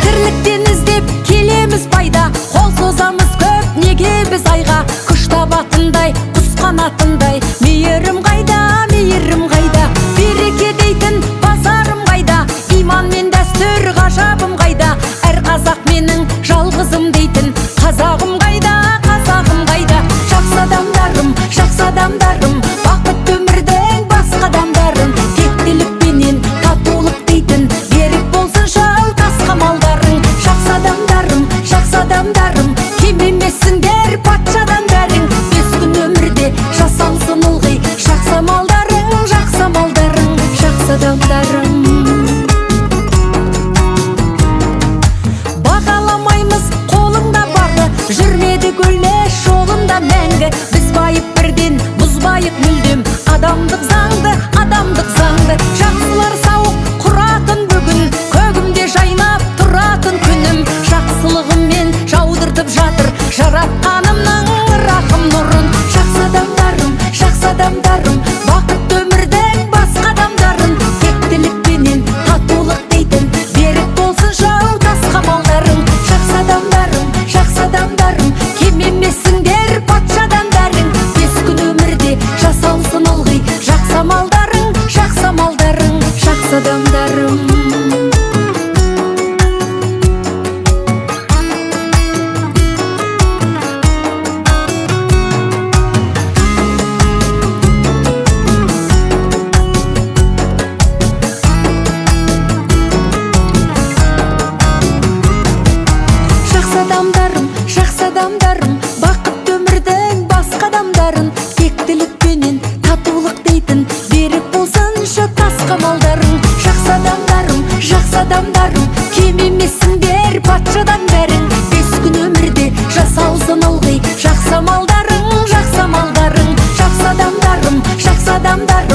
Тірліктен іздеп келеміз пайда, қол созамыз көп неге біз айға? Күш табатындай, құс қанатындай, мейірім қайда, мейірім қайда? Береке дейтін базарым қайда? Иман мен дәстүр ғажабым қайда? Әр қазақ менің жалғызым дейтін қазағым қайда, қазағым қайда? Жақсы адамдарым, жақсы адамдарым, бақытты өмірдің басқа адамдарын, тектілікпенен татулық дейтін, берік болсын жау тас қамалдарың. Жақсы адамдарым, жақсы адамдарым, кем емессіңдер патшадан бәрің. Бес күн өмірде жасалсын ылғи жақсы амалдарың, жақсы амалдарың, жақсы адамдарым. Бағаламаймыз қолыңда барды, жүрмедік өлмес жолында мәңгі. Біз байып бірден бұзбайық мүлдем адамдық заңды, адамдық заңды. Жақсылар сауық құратын бүгін, көгімде жайнап тұратын күнім. Жақсылығыммен жаудыртып жатыр жаратқанымның рахым нұрын. Жақсы адамдарым, жақсы адамдарым, бақытты өмірдің басқа адамдарын, тектілікпенен татулық дейтін, берік болсын жау тас қамалдарың. Жақсы адамдарым, жақсы адамдарым, кем емессіңдер патшадан бәрің. Бес күн өмірде жасалсын ылғи жақсы амалдарың, жақсы амалдарың, жақсы адамдарым. Жақсы адамдарым, жақсы адамдарым, бақытты өмірдің басқа адамдарын, тектілікпенен татулық дейтін, берік болсыншы тас қамалдарың. Жақсы адамдарым, жақсы адамдарым, кем емессіңдер патшадан бәрің. Бес күн өмірде жасалсын ылғи жақсы амалдарың, жақсы амалдарың, жақсы адамдарым, жақсы адамдарым.